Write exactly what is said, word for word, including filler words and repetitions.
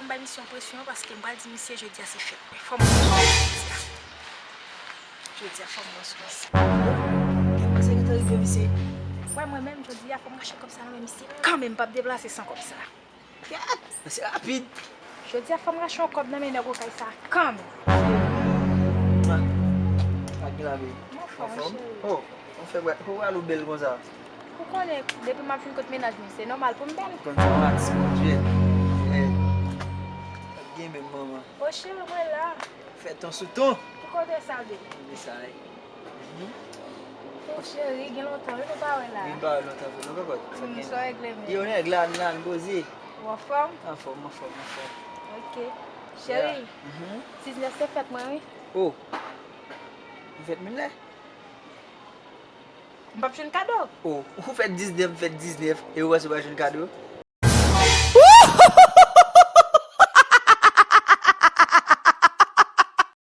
M bay misye yon presyon paske m pral di misye jodi a se fèt mwen. Fò m pran sou misye. Jodi a fò m pran sou misye. Gen pase ki te rive misye. Wè mwen menm jodi a fò m rache kòb sa nan men misye kanmenm, m p ap deplase san kòb sa. Kèt! Misye rapid. Jodi a fò m rache yon kòb nan men nèg okay sa kanmenm. Ak la baby. Anfòm, cheri. Oh, ou fè bwè, ou wè ou bèl konsa. Ou konnen, depi m ap vin kot mennaj mwen, se nòmal pou m bèl. Konn sa w atis, Bondye. Eh. Ap gen menm manman. O cheri, mwen la. Fè ton sou ton. Ki kote sa, baby? Kote sa, eh. Mhm. O cheri, gen lontan, wi, nou pa wè la. Gen pa wè lontan, vre, non, papa? Sa gen. Sa w regle, men. Yo, nèg la, la, n poze. Ou anfòm? Anfòm, anfòm, anfòm. Ok. Cheri, mhm, diznèf se fèt mwen, wi. Oh. Ou fèt menm lè? M p ap jwenn kado. Oh, ou fèt diznèf, m fèt diznèf, e ou panse w pa jwenn kado?